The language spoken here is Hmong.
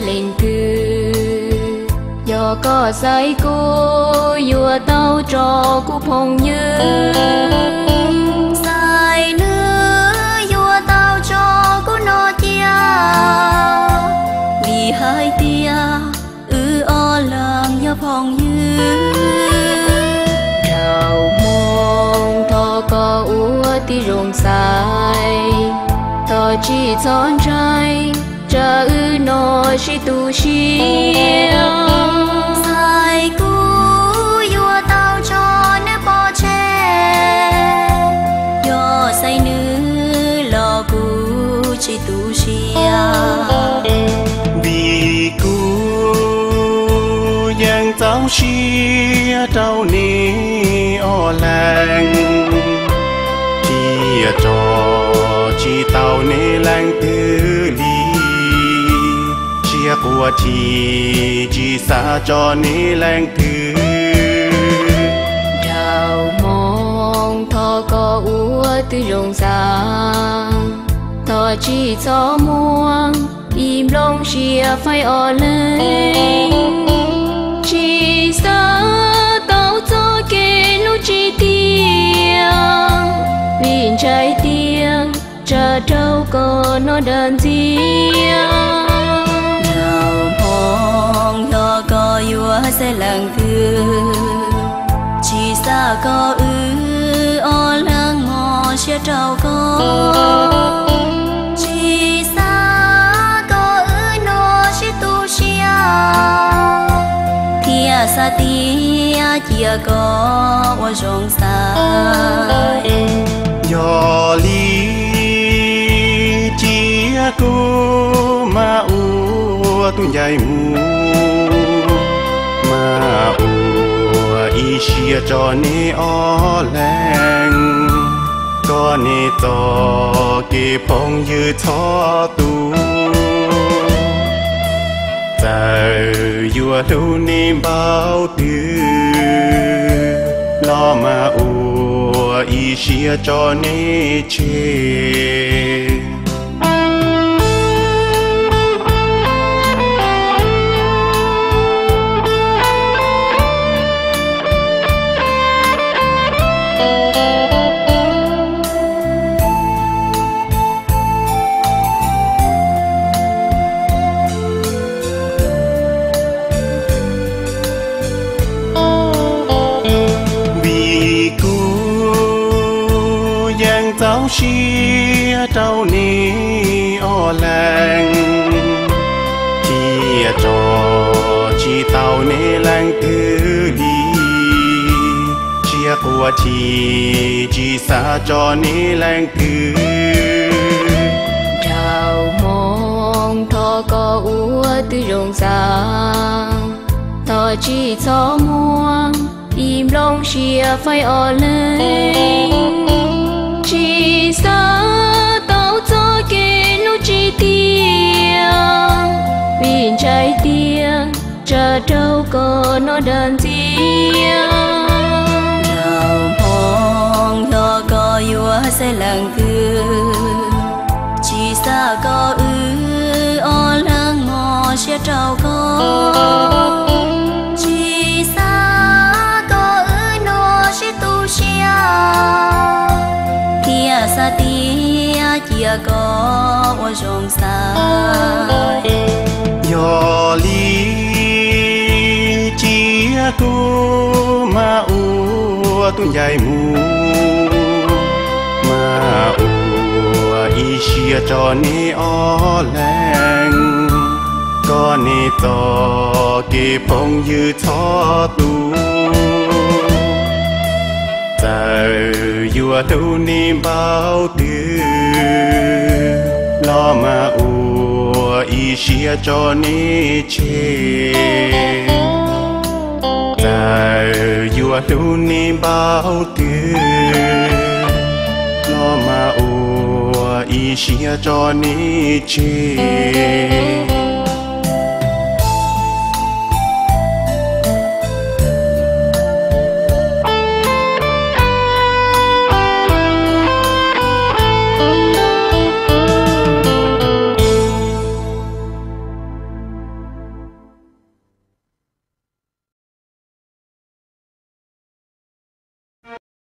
leej twg? Yog koj xaiv kuv, yuav tau tso kuv phooj ywg. Xaiv nws, yuav tau tso kuv no cia, vim hais tias wb ob leeg yog phooj ywg. Nraug Hmoob, thov koj ua tib zoo xaiv, thov tsis txhob ntshai, tsam wb no sib tu siab. Xaiv kuv, yuav tau tso nws pov tseg, yog xaiv nws los kuv tsis tu siab. Vim kuv yeej txaus siab rau neb ob leeg, thiaj tso tsis tau neb leej twg li. Siab quaj chim tsis xav tso neb leej twg. Nraug Hmoob, thov koj ua tib zoo xaiv, thov tsis txhob muab ib nplooj siab faib ob leeg. Tsis xav tau txoj kev hlub tsis tiag, vim ntshai tias tsam raug koj no dag ntxias. Nraug Hmoob, yog koj yuav xaiv leej twg, tsis xav kom wb ob leeg mob siab rau koj, tsis xav kom wb no sib tu siab, thiaj xav tias cia koj ua zoo xaiv. Yog li cia kuv mam ua tus ncaim mus, mam ua ib siab tso neb ob leeg, kom neb txoj kev phooj ywg txhob tu. Txawm yuav hlub neb npaum twg los mam ua ib siab tso neb tseg. Vim kuv yeej txaus siab rau neb ob leeg, thiaj tso tsis tau neb leej twg li. Siab quaj chim tsis xav tso neb leej twg. Nraug Hmoob, thov koj ua tib zoo xaiv, thov tsis txhob muab ib nplooj siab faib ob leeg. Tsis xav tau txoj kev hlub tsis tiag, vim ntshai tias tsam raug koj no dag ntxias. Nraug Hmoob, yog koj yuav xaiv leej twg, tsis xav kom wb ob leeg mob siab rau koj, tsis xav kom wb no sib tu siab, thiaj xav tias cia koj ua zoo xaiv. Yog li cia kuv mam ua tus ncaim mus, mam ua ib siab tso neb ob leeg, kom neb txoj kev phooj ywg txhob tu. Txawm yuav hlub neb npaum twg los mam ua ib siab tso neb tseg. Txawm yuav hlub neb npaum twg los mam ua ib siab tso neb tseg.